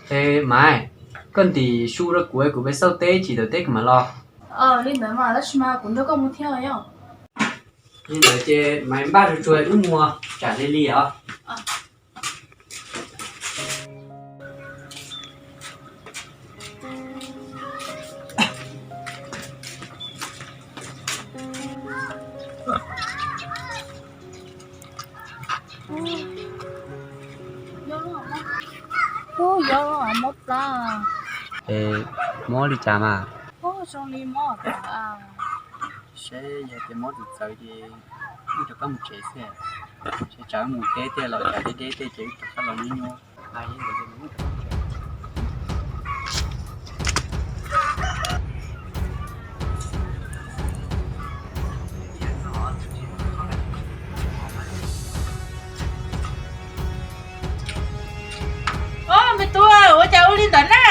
Es Maiv, koj ntim su rau kuv, kuv pem xauj teb tsis tau teb kuv mam los. Li ntawd mas, tab sis mas kuv nrog koj mus thiab os. Li ntawd ces Maiv npaj tsuag tsuag wb mus tsam li li os. Ub, yog mob plab. Es mob li cas mas? Ub, zoo li mob, seb yog tias mob txawv txawv ces wb rov qab mus tsev xwb, seb tsam wb mus teb tej los cas deb deb tej ces wb rov qab los nyuaj nyuaj. Ob, me tub, ua cas ua li ntawd na?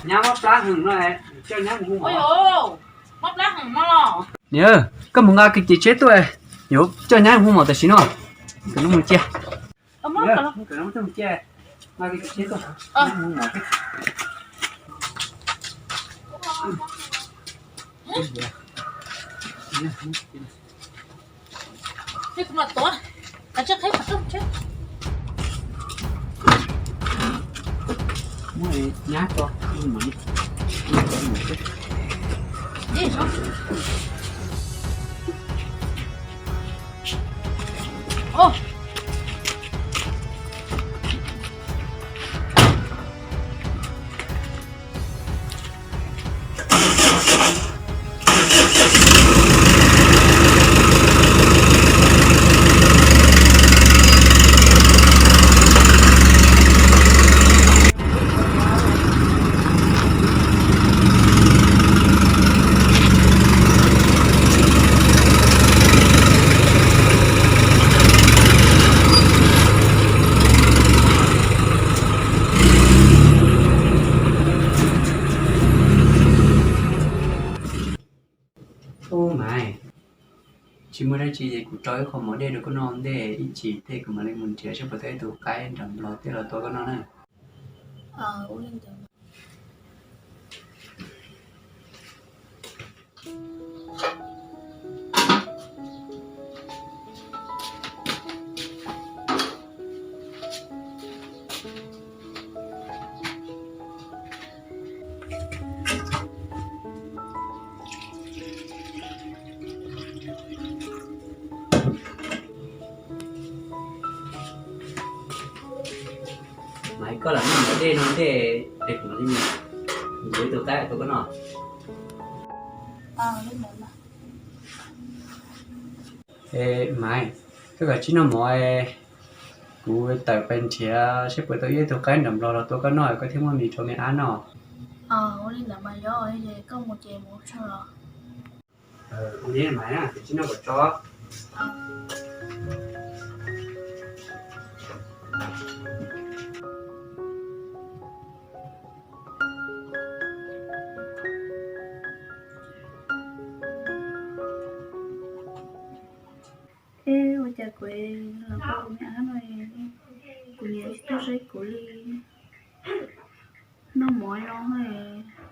Nyab mob plab heev no, coj nyab mus hu mov. Mob plab heev no los? Niam, koj mus nqa kiag cev tsheb tuaj, yuav coj nyab mus hu mov tam sim no. Mus cia. Ub Maiv, tsis muaj dab tsi ces kuv rau ib qho mov dej rau koj noj ntej ib chim tej kuv mam li mus nrhiav seb puas tau ib tug qaib nram Nplog tej los tua koj noj na. Maiv, koj lam noj mov dej no ntej es kuv mam li mus nrhiav ib tug qaib tua koj noj. Es Maiv, koj kav tsij noj mov, kuv tawm pais nrhiav seb puas tau ib tug qaib nram Nplog los tua koj noj koj thiaj muaj mis rau me ab noj. Ua li ntawd mas yog, koj mus ces mus tso. Ua li Maiv, kav tsij noj kom tso. Eb, ua cas kuv los tau kuv niam ab no, kuv niam tsis tuaj saib kuv li. Noj mov no,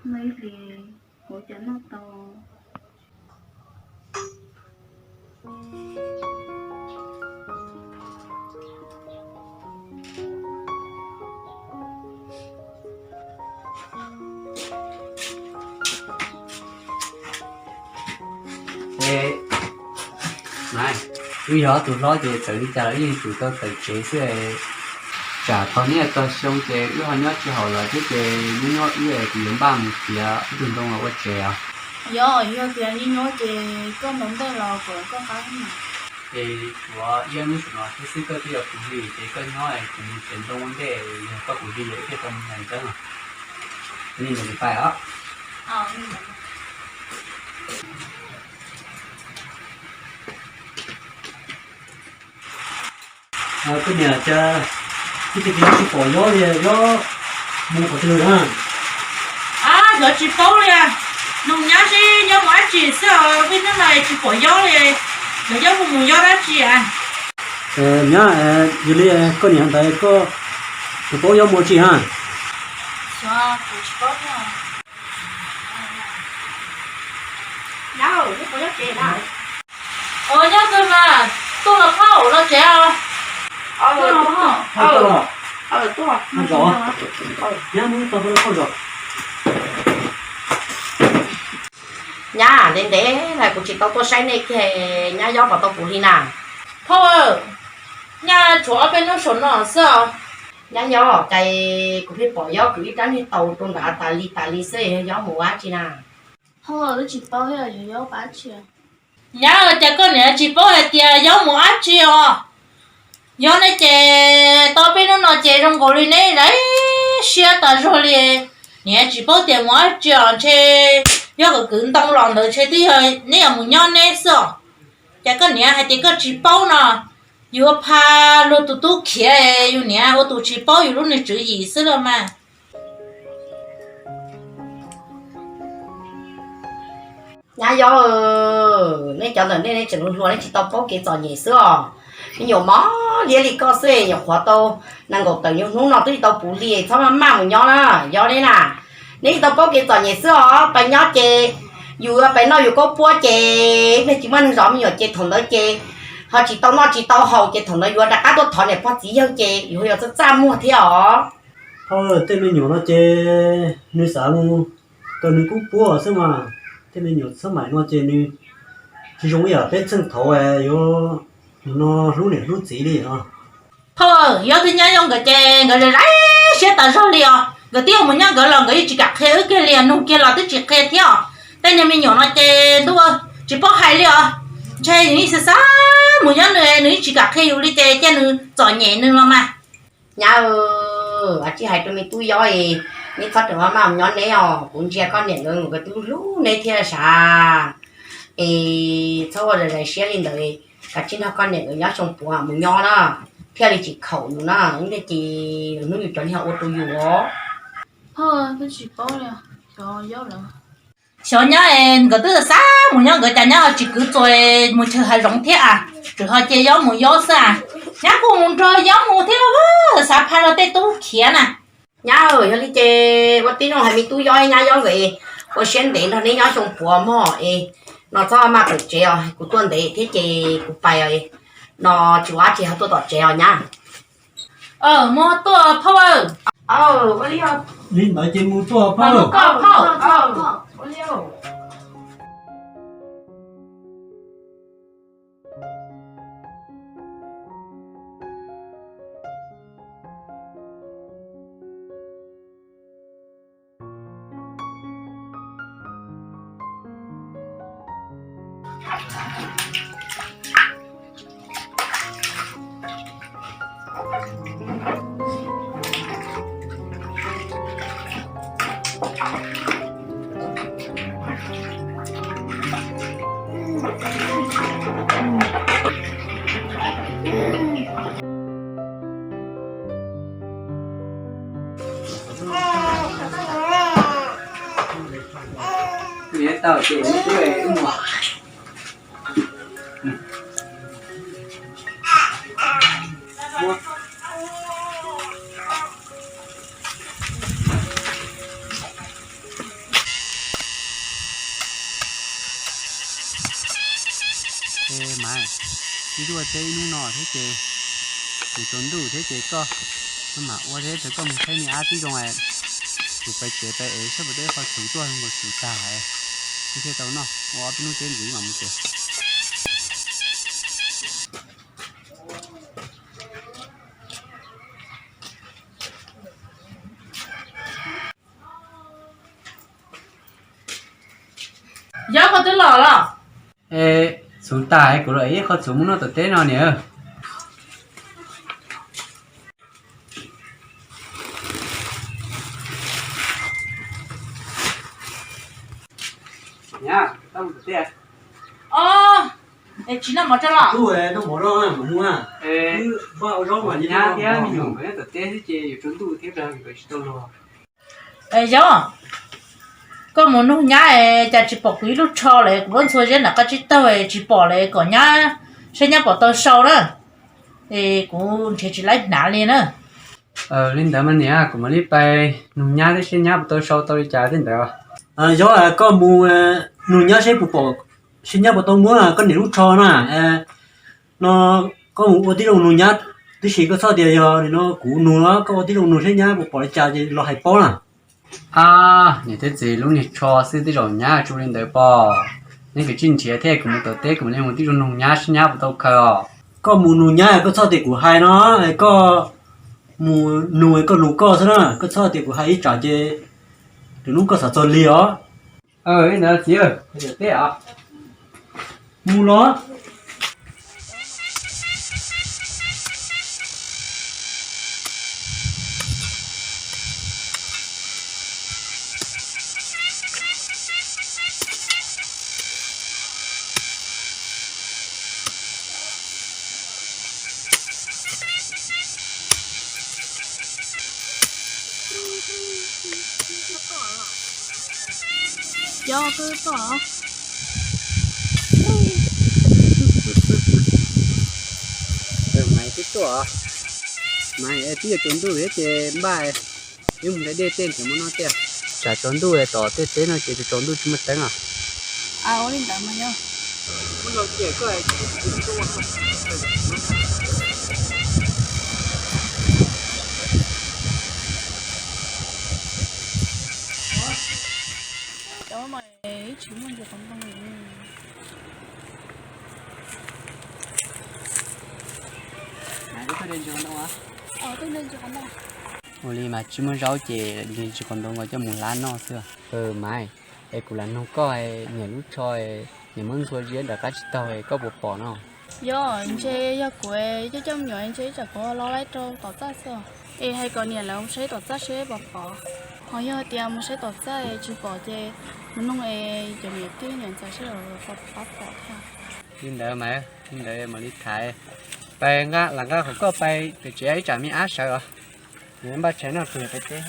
noj ib hlis, ua cas noj tau. Es, Maiv, wb yog ob tug hlob ces txawm li cas los wb yeej tsum tau tawm tsev xwb. Tsam thaum neb tog xyoo ces wb ho nyob tsis haum lawm thiab ces nyob nyob wb es kuv yuav npaj mus txiav ib tug ntoo los ua tsev os. Yog, yog tias nyob nyob ces koj ntaus ntej los kom koj qab. Es tshuav ib ob hnub no thiab xwb koj twb yog kuv li ces koj nyob es kuv mus txiav ntoo ua ntej, yog koj kuv li yog ib pliag tau mus nram ntxeeb os. Li ntawd kuv pais os. Koj niam, cas tib tug tsis pom Yob li, Yob mus qhov twg na? Ab, Yob tsis paub li. Nug nyab seb nyob mus dab tsi xwb, vim hnub no tsis pom Yob li. Yog Yob mus, mus Yob dab tsi a? Nyab, yog li koj niam ntawd koj puas paub Yob mus tsi ha? Ua Yob twg mas, tuaj los phauj los tsev os. Nyab, ntev ntev lawm kuv tsis tau tuaj saib nej kiag, nyab Yob puas tau puv hli na? Phauj, nyab tshuav ob peb hnub saum no xwb os. Nyab Yob, cas kuv pheej pom Yob kwv ib rab niag taus rau nrad tas li tas li xwb, yog Yob mus dab tsi na? Nyab, cas koj niam tsis paub hais tias Yob mus dab tsi os? Yob ne ces tau peb hnub no ces zoo nkaus li neb laiv siab tas zog li. Niam tsis paub tias mus dab tsi os, ntshe yog kwv kwv ntoo los ntawd ntshe twb yog neb yuav mus nyob neb xwb os. Cas koj niam hais tias koj tsis paub no, yus ua pha luag tus tub khiav, yus niam ua tus tsis paub yus lub niag tswv yim xwb los mas. Nyab Yob, nej cov ntawm nej, nej tseem hluas, nej tsis tau paub kev txom nyem xwb os. Me nyuam mob liab li koj xwb, nyuam qhuav tau nees nkaum tawm nyuag hnub no twb tsis tau puv hli, txhob maj maj mus nyob na, Yob neb na. Neb tsis tau paub kev txom nyem xwb os, pais nyob ces yus pais noj yus kaub puab ces ib pliag tsis muaj neeg zov me nyuam ces thaum ntawd ces ho tsis tau noj tsis tau haus ces thaum ntawd yuav rov qab tuaj thov niam pog txiv yawg ces yuav yog txaj txaj muag thiab os. Phauj, tej me nyuam no ces nws xav mus raws nws kaub puab xwb mas. Tej me nyuam xab maim no ces nws tsis zoo ib yam peb txheej thaud yuav nim no hlub niam hlub txiv li os. Phauj, Yob thiab nyab Yob nkawd ces nkawd laiv siab tas zog li os. Nkawd twb yuav mus nyob nkawd los nkawd yeej tsis kam qhia wb kiag li os, nug kiag los twb tsis qhia thiab os. Tej niag me nyuam no ces ntuj, tsis paub hais li os. Ntshe nws xav xav mus nyob nws, nws yeej tsis kam qhia yus li ces cia nws txom nyem nws los mas. Nyab, ua tsis hais rau me tub Yob es neb txhob rawm maj maj mus nyob neb os. Kuv ntsia koj niam nkawd, nkawd twb hlub neb thiab sav. Es txhob ua zais zais siab li ntawd, kav tsij nrog koj niam nkawd nyob xyoo puav mus nyob na, thiaj li tsis khaum yus na. Ib pliag ces hnub yus cov niag ho ua rau yus os. Xyov nyab nkawd twb xav mus nyob nkawd cas nyab ho tsis kwv txuas mus chaw hav zoov thiab a, tseem ho cia Yob mus Yob xwb a. Nyab kuj mus nrog Yob mus thiab, xav pha luag tej tub khiav na. Nyab, yog li ces ua tib zoo hais me tub Yob, nyab Yob nkawd ua siab ntev nrog neb nyob xyoo puav mog es, no txhob maj tom tsev os, kuv tuaj ntev thiab ces kuv pais os, no tsis ua dab tsi ho tuaj tom tsev os nyab. Mus tuaj phauj. Li ntawd ces mus tuaj phauj. Mas, ib tuaj teb ib hnub no thiab ces kuv tsaus ntuj thiab ces koj mam ua thiab, koj mus saib niag ab tib zoo es kuv pais tsev pais ev saib puas tau ib qho txhuv tuaj, nkaus txhuv tag es thiaj tau noj, ua ob peb hnub teb ntxiv mam mus tsev. Yob, koj twb los los? Txhuv tag es kuv los ev ib qho txhuv mus noj tom teb no niam. Tsis noj mov tso los? Nyab thiab me nyuam nkawd nyob tom teb xwb ces yuav tsaus ntuj thiab nkawd tsis tau los. Yob, Koj mus nug nyab es cas tsis pom kuv ib lub tsho lawm, kuv muab ntxhua ziab nram qab tsib taug tsis pom lawm, kom nyab saib nyab puas tau sau na. Es kuv nrhiav tsis laib hnav li na. Li ntawd mas niam, kuv mam li pais nug nyab thiab seb nyab puas tau sau tau li cas thiab ntawd. Yog koj mus nug nyab seb puas pom, seb nyab puas tau muab koj niam lub tsho na. No koj mus ua tib zoo nug nyab, tab sis koj txhob tias yog no kuv nug, koj ua tib zoo nug seb nyab puas pom li cas ces los hais paub na. Niam thiab txiv, lub niag tsho xwb tej zaum nyab tsis ua li ntawd pob. Neb kav tsij nrhiav thiab, kuv mus tom teb kuv mam li mus tib zoo nug nyab seb nyab puas tau khaws os. Koj mus nug nyab, koj txhob tias kuv hais no, koj mus nug koj lus koj xwb na, koj txhob tias kuv hais ib tsam ces lwm hnub koj xav txog lig os. Li ntawd txiv, teb os. Mus los. Cov twb tuaj. Maiv twb tuaj. Maiv twb yuav tsaus ntuj thiab ces npaj wb mus nqa dej tej nrhiav mov noj tiag. Tsam tsaus ntuj tom tej teb no ces tsaus ntuj tsis muaj teeb os. Ua li ntawd mas yog. Cov mas ib tsis muaj ntsis qhov ntoo li. Ua li mas tsis muaj zaub ces ntsis qhov ntoo nkaus coj mus hlab noj xwb. Maiv, es kuv lam nug koj, niam lub tsho, niam muab ntxhua ziab nram qab tsib taug koj puas pom no? Yog, ntshe yog kuv coj coj me nyuam ntshe ib tsam kuv los laib rau tom txaj xwb. Es hais kom niam lawv mus saib tom txaj seb puas pom. Ho yog tias mus saib tom txaj tsis pom ces mus nug es cov niam tij niam ntxawm seb lawv puas pom thiab. Li ntawd mas, li ntawd mam li thaiv. Pais nqa, lam nqa qhov koj pais pem tsev ib tsam me ab sawv os. Npaj tshais noj pem pais teb.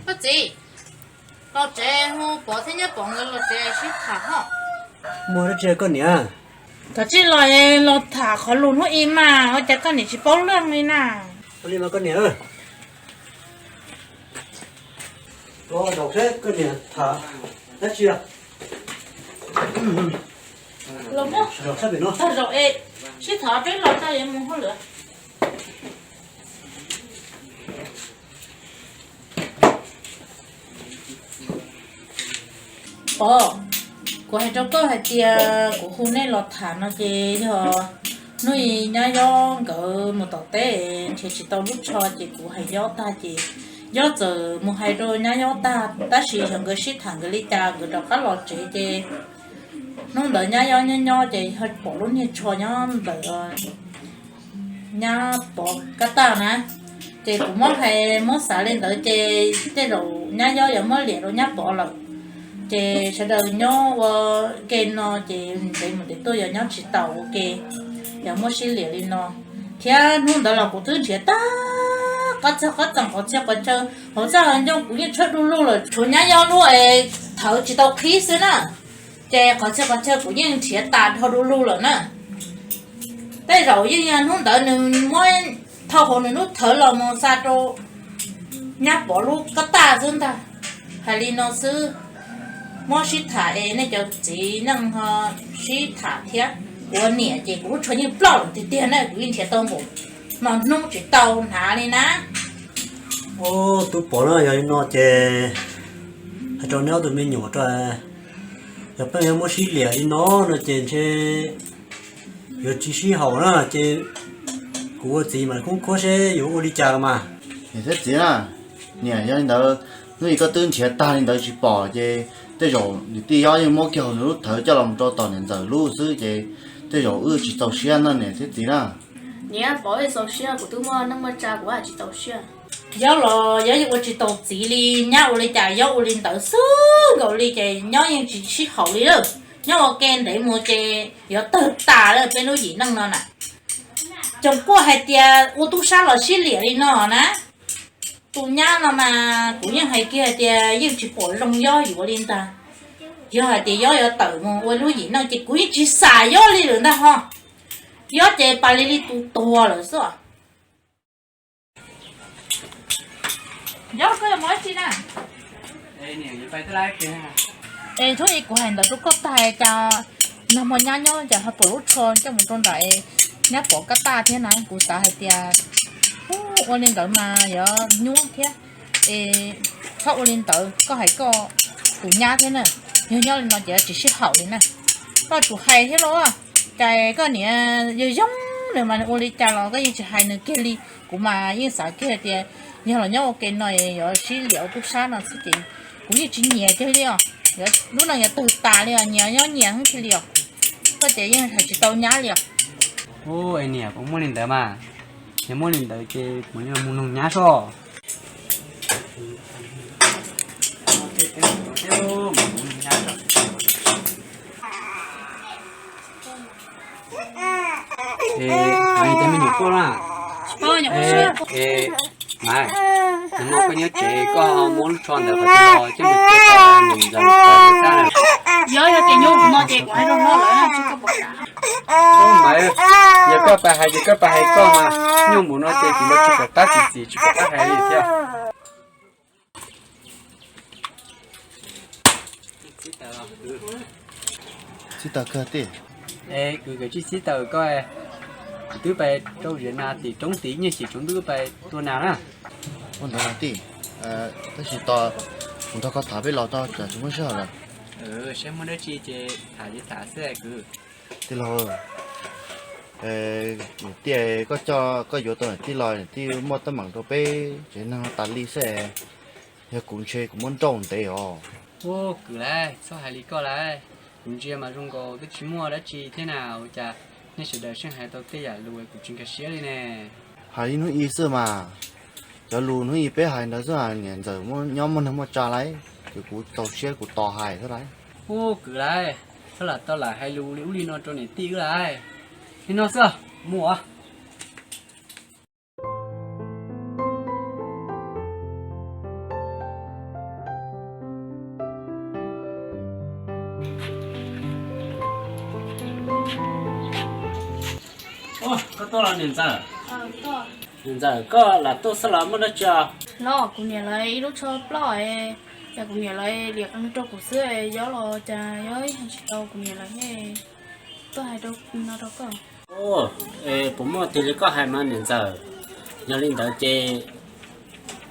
Koj txiv, los tsev hu Pov thiab nyab Pov nkawd los tsev sib tham hos. Muaj dab tsi koj niam? Kav tsij los, los tham qhov lus hnub i mas, ua cas koj niam tsis paub lawm li na? Ua li mas koj niam, los zaum seb koj niam tham dab tsi. Los muab tag zaum es sib tham peb los tag yuav mus hauj lwm. Pov, kuv hais rau koj hais tias kuv hu nej los tham no ces yog hnub i nyab Yob nkawd mus tom teb nrhiav tsis tau lub tsho ces kuv hais Yob tag ces Yob txawm mus hais rau nyab Yob tag, tab sis yog nkawd sib tham nkawd li cas nkawd rov qab los tsev ces hnub ntawd nyab Yob nyob nyob ces ho pom lub niag tsho nyob ntawm nyab Pov kab tag na. Ces kuv muab hais muab xav li ntawd ces tej zaum nyab Yob yuav muab liam rau nyab Pov lawm. Ces sawv daws nyob ua ke no ces ntev mus ntev tuaj yog nyob tsis taus ua ke, yog muab sib liam li no. Thiab hnub ntawd los kuv twb nrhiav tag qab txag qab txoos qhov txhia qhov chaw, hauv txaj hauv ncoo kuv yeej tshawb du lug lawm, tshuav nyab Yob lub es thawv tsis tau qhib xwb na. Ces qhov txhia qhov chaw kuv yeej nrhiav tas dhau du lug lawm na. Tej zaum yeej yog hnub ntawd nws muab thauj hauv nws lub thawv los mus xa rau nyab Pov lub kab tag xwb ntag. Hais li no xwb, muab sib tham es nej cov txiv neej ho sib tham thiab. Kuv ua niam ces kuv lub tsho yeej ploj lawm tiag tiag na, kuv yeej nrhiav tau npaum no hnub tsis tau hnav li na. Ub, tub Pov na, yog li no ces hais rau neb ob tug me nyuam rau, yog peb yuav muab sib liam li no no ces ntshe yuav tsis sib haum na, ces kuv ua txiv mam khoob khuab seb yuav ua li cas mas. Niam thiab txiv na, niam, yog li ntawd hnub i koj twb nrhiav tag li ntawd tsis pom ces tej zaum niam tij Yob yeej muab kiag hauv nws lub thawv coj los rau tom niam ntxawm lub xwb ces tej zaum wb tsis txaus siab no niam thiab txiv na. Niam, Pov txaus siab, kuv twb muaj neej muaj tsa kuv tsis txaus siab. Yob los Yob yeej ua tsis tau txiv li, nyab ua li cas Yob ua li ntawd xwb nkaus li ces nyob yeej tsis sib haum li lawm. Nyob ua ke ntev mus ces yuav tawg tas lawm peb lub yim neej no na. Tsoom kuj hais tias ua tub sab los sib liam li no na. Tus nyab no mas kuv yeej hais kiag hais tias yeej tsis pom zoo Yob yuav li ntag. Yog hais tias Yob yuav tawm mus ua lub yim neej ces kuv yeej tsis xam Yob li lawm ntag ho. Yob ces pas li li tus tuag lawm xwb. Yob, koj yuav mus dab tsi na? Es thaum ub kuv hais ntawd rau koj tag cas nag hmo nyab nyob cas ho tuam lub tsho coj mus rau nram es nyab pom kab taj thiab na, kuv xav hais tias ua li ntawd mas yuav nyuaj thiab. Es txhob ua li ntawd, koj hais koj tus nyab thiab na, yog nyob li no ces tsis sib haum li na. Koj tsum hais thiab los, cas koj niam yog zoo nws mas ua li cas los koj yeej tsis hais nws kiag li. Kuv mas yeej xav kiag tias yog los nyob ua ke no yuav sib liam ua tub sab no xwb ces kuv yeej tsis nyiam kiag li os. Lub neej yuav tawg tas li os, nyias nyob nyias xwb kiag li os. Koj ces yeej hais tsis tau nyab li os. Ub, es niam, puas muaj li ntawd mas? Yog muaj li ntawd ces kuv mus nug nyab soj. Es mas, cov me nyuam quaj na. Es mas, nag hmo koj nyob tsev koj muab lub tsho ntawd qhov twg los coj mus cia kom nws ntxeem qhov ntawd tag. Yog, yog tias nyuaj npaum no ces kuv hais rau nws lawm tsis koj pom. Mas, yog koj pab hais ces koj pab hais koj mas, nyuaj npaum no ces kuv los tsis pom qab txi txiv tsis pom qab hais li thiab. Txib tawm kawg tij. Es kwv, kwv tsis txib tawm koj, kuv twb pais rau Vietnam tim roob tid, nyiaj tsis tshua ntuj pais tua nas na. Ua ntawd tij, tab sis tos kuv nrog koj tham peb los tau tsam tsis muaj sij hawm lawm. Saib muaj dab tsi ces tham ces tham xwb kwv. Tij laug, niam tij, koj coj, koj yuav tau niam tij los niam tij muaj teeb meem rau peb tsev neeg no tas li xwb. Yog kuv ntshe kuv muab nrauj ntev os. Ub, kwv lauj, txhob hais li koj lauj. Kuv ntsia mas zoo nkaus twb tsis muaj dab tsi thiab na, ua cas nej sawv daws seem hais tau tej yam lus kuv tsis nkag siab li ne. Hais li hnub i xwb mas, cov lus hnub i peb hais ntawd xwb, niam ntxawm nyob muaj neeg muaj tsa lauj, ces kuv txaus siab kuv tos hais xwb lauj. Ub, kwv lauj, txhob lam tau lam hais lus li ub li no rau niam tij wb lauj. Li no xwb, mus os. Koj tuaj los niam ntxawm? Niam ntxawm, koj lam tuaj xwb los muaj dab tsi os? Los kuv niam lawv ib lub tsho ploj, cas kuv niam lawv liam qee rau kuv xwb, Yob los cas Yob hais tsis tau kuv niam lawv thiab, tuaj hais rau no rau koj. Puas muaj tiag li koj hais mas niam ntxawm? Yog li ntawd ces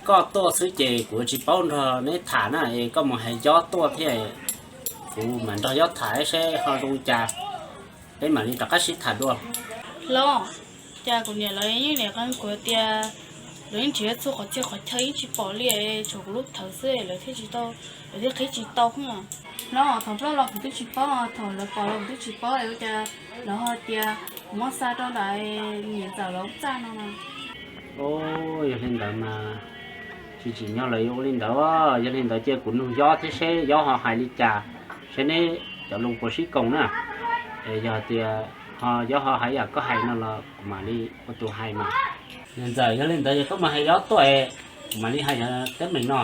koj tuaj xwb ces kuv tsis paub nrog neb tham na, es koj mus hais Yob tuaj thiab, kuv mam nrog Yob tham saib ho zoo cas, peb mam li rov qab sib tham dua. Los, cas kuv niam lawv yeej liam qee kuv tias lawv yeej nrhiav txhua qhov txhia qhov chaw yeej tsis pom li, tshuav kuv lub thawv xwb lawv thiaj tsis tau, lawv thiaj qhib tsis tau. Los thaum ploj los kuv twb tsis paub, thaum lawv pom los kuv twb tsis paub, ua cas lawv ho tias kuv muab xa rau ntawm niam ntxawm lawv txaj no na. Yog li ntawd mas tsis tsim nyog lawv yuav ua li ntawd, yog li ntawd cia kuv nug Yob thiab seb Yob ho hais li cas, seb neb cov lus puas sib koom na. Es yog tias ho Yob ho hais yam koj hais no los kuv mam li ua tus hais mas. Niam ntxawm, yog li ntawd yog koj mus hais Yob tuaj es kuv mam li hais cov teeb meem no.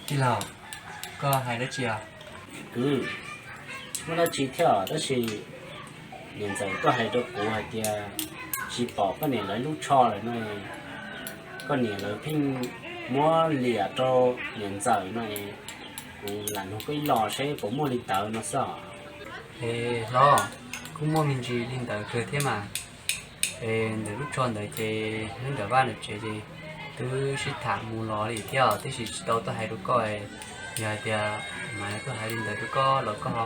Tij laug, koj hais dab tsi os? Kwv, tsis muaj dab tsi thiab tab sis niam ntxawm tuaj hais rau kuv hais tias tsis pom koj niam lawv lub tsho lawm no, koj niam lawv pheej muab liam rau niam ntxawm no, kuv lam nug koj ib los seb puas muaj li ntawd no xwb. Es hlob, kuj muaj me ntsis li ntawd kawg thiab mas. Es ntawm lub tsho ntawd ces nyob ntawm vaj ntawm tsev ces twb sib tham mus los li thiab, tiam sis tsis tau tuaj hais rau koj. Yog hais tias mas tuaj hais li ntawd rau koj los koj ho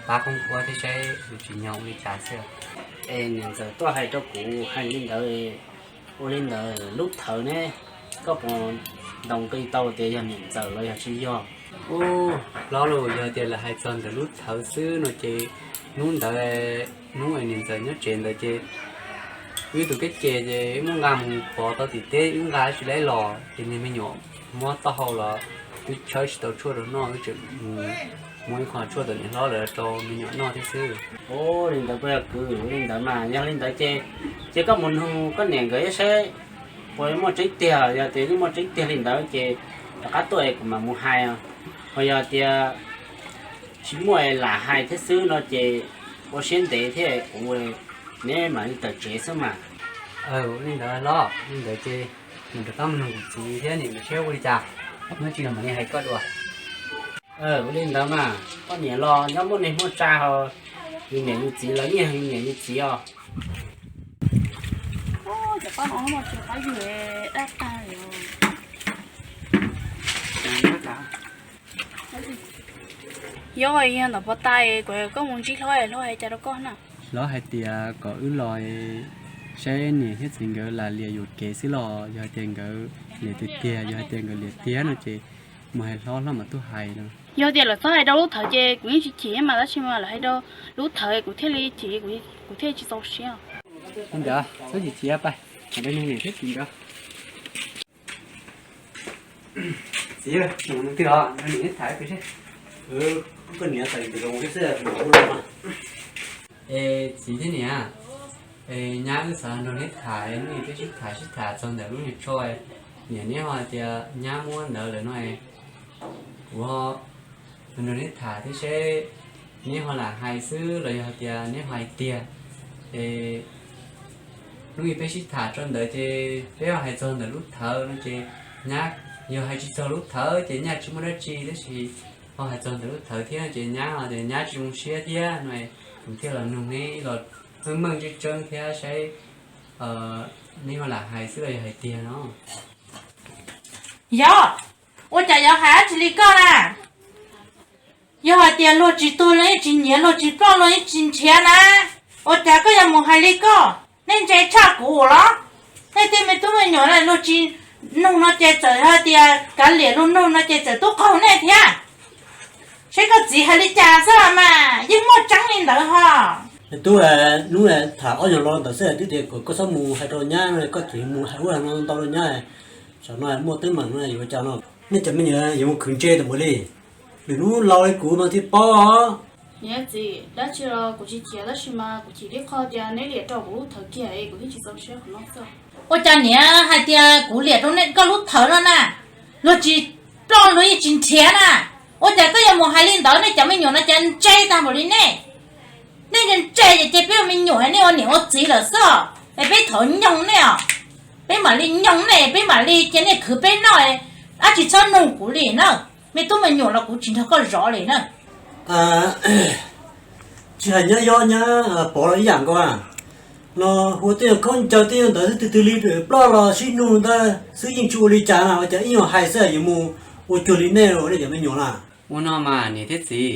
pab koob kuab thiab saib nws tsis nyob ua li cas xwb. Es niam ntxawm tuaj hais rau kuv hais li ntawd, ua li ntawd lub thawv ne, koj puas ntaus nqi tau tias yog niam ntxawm los yog tsis yog? Ub, hlob los, yog tias lawv hais txog ntawm lub thawv xwb no ces hnub ntawd, hnub niam ntxawm nyob tsev ntawd ces wb tus kab ces ces wb muab nqa mus pov tau tim teb, wb nqa tsis laib los ces niag me nyuam Mob taub hau los twb tshawb tsis tau tshuaj rau noj, wb tseem muab ib qho tshuaj tom niam hlob lawm rau me nyuam noj thiab xwb. Ua li ntawd puas yog kwv? Li ntawd mas yog li ntawd ces, ces koj mus nug koj niam nkawd saib puas muaj tseeb tiag. Yog tias yeej muaj tseeb tiag li ntawd ces rov qab tuaj es kuv mam mus hais. Ho yog tias tsis muaj es lam hais thiab xwb no ces ua siab ntev thiab kuv, neb mam li tawm tsev xwb mas. Li ntawd los li ntawd ces nws rov qab mus nug kuv txiv thiab niam nkawd seb ua li cas, hnub tsis los mam li hais koj dua. Ua li ntawd mas koj niam los nyob muaj neeg muaj tsa ho, yus niam yus txiv los yeej yus niam yus txiv os. Cov paj no mas tsis qab yus dab tag li. Yog, yog ntawm pov tas kuv, koj mus ntsib hlob es hlob hais cas rau koj na? Hlob hais tias kom wb los saib niam thiab txiv nkawd lam liam yuam kev xwb los yog hais tias nkawd liam tiag tiag, yog hais tias nkawd liam tiag no ces mus hais hlob, hlob mam tuaj hais no. Yog tias lawv txhob hais rau lub thawv ces kuv yeej tsis chim mas, tab sis mas lawv hais rau lub thawv kuv thiaj li chim, kuv thiaj tsis txaus siab. Li ntawd txhob chim chim, pab niam thiab txiv nkawd. Txiv, mus twg os? Nrog niam neb tham pem seb. Koj niam txawm nrog xwb. Es txiv thiab niam, es nyab wb xav nrog neb tham, hnub ib peb sib tham sib tham txog ntawm lub niag tsho, niam neb ho tias nyab muab ntawd lawm no es kuv ho nrog neb tham thiab seb neb ho lam hais xwb los yog hais tias neb ho hais tiag. Es hnub ib peb sib tham tso ntawd ces peb ho hais txog ntawm lub thawv no ces nyab, yog hais tsis txog lub thawv ces nyab tsis muaj dab tsi, tab sis ho hais txog ntawm lub thawv thiab ces nyab ho tias nyab tsis zoo siab thiab no, kuv thiaj los nug neb los meej meej tseeb tseeb thiab saib neb ho lam hais xwb los yog hais tiag no. Yog, ua cas yuav hais dab tsi li koj na? Yog hais tias luag tsis tuag luag yeej tsis nyiav, luag tsis ploj luag yeej tsis nrhiav na, ua cas koj yuav mus hais li koj? Nej ntse tshaj kuv los? Nej tej me tub me nyuam luag tsis nug no ces txawm hais tias kav liam luag nug no ces txawm tub qaug nej thiab. Saib koj txiv hais li cas xwb los mas yeej muaj tseeb li ntawd ho. Tub, hnub tham ob nyuag lo ntawd xwb twb tias kom koj txhob mus hais rau nyab no, koj tseem mus hais ua no ntau rau nyab. Tsam no muaj teeb meem no yuav ua cas no? Nej cov me nyuam yuav mus khwv ntse tau mus li. Lwm hnub laus li kuv mas thiaj paub. Niam txiv, dab tsi los kuv tsis chim, tab sis mas kuv chim tib qho tias neb liam rau kuv lub thawv kiag es kuv thiaj tsis txaus siab qhov no xwb. Ua cas niam hais tias kuv liam rau nej koj lub thawv no na? Luag tsis ploj luag yeej tsis nrhiav na, ua cas koj yuav mus hais li ntawd? Nej cov me nyuam no cas ntse tag npaum li nej. Nej ntse ntse ces peb ua me nyuam nej ua niam ua txiv lawm xwb, es peb thov nyooj nej os. Peb mam li nyooj nej, peb mam li cia nej khwv peb noj, dab tsi txhob nug kuv li na. Me tub me nyuam los kuv tsis nrog koj zov li na. Tsis hais nyab Yob nyab Pov los ib yam nkaus a. Los hu tej nyuag khaub ncaws tej nyuag ntawd xwb, twg twg li ploj los sib nug ntawd xwb yeej tsis ua li cas na, ua cas ib nyuag hais xwb yuav mus ua cuag li nej los nej cov me nyuam na. Ua no mas niam thiab txiv,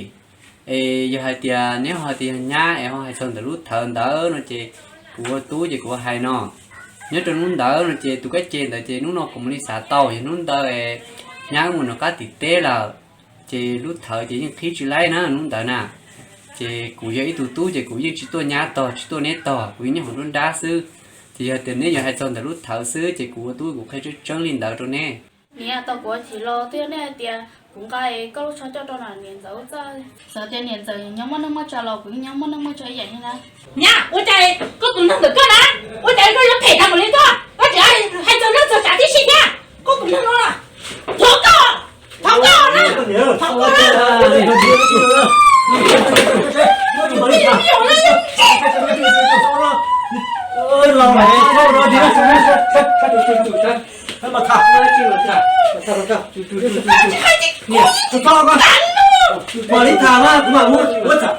es yog hais tias neb ho tias yog nyab es ho hais txog ntawm lub thawv ntawd no ces kuv ua tub ces kuv hais no. Nyob rau hnub ntawd no ces tus kab ce ntawd ces hnub no kuv mam li xav tau, yog hnub ntawd es nyab wb mus nram qab tim teb lawm, ces lub thawv ces yeej qhib tsis laib na hnub ntawd na. Ces kuv yog ib tug tub ces kuv yeej tsis tuaj nyab tog tsis tuaj neb tog, kuv yeej nyob hauv nruab nrab xwb. Ces yog tias neb yuav hais txog ntawm lub thawv xwb ces kuv ua tub kuv qhia tseeb tseeb li ntawd rau neb. Niam, tau kuv chim los twb yog nej hais tias kuv nqa koj lub tsho coj rau niam ntxawm ua txaj. Xav tias niam ntxawm nyob muaj neej muaj tsav los kuv yeej nyob muaj neej muaj tsav ib yam thiab na. Niam, ua cas koj tus neeg ntawm koj na, ua cas koj yuav phem tag npaum li koj, koj tseem hais txog neej txog tsav tib si thiab. Koj tus neeg no, thov koj, thov koj na, thov koj na. Mam li tham mas kuv mam muab tham.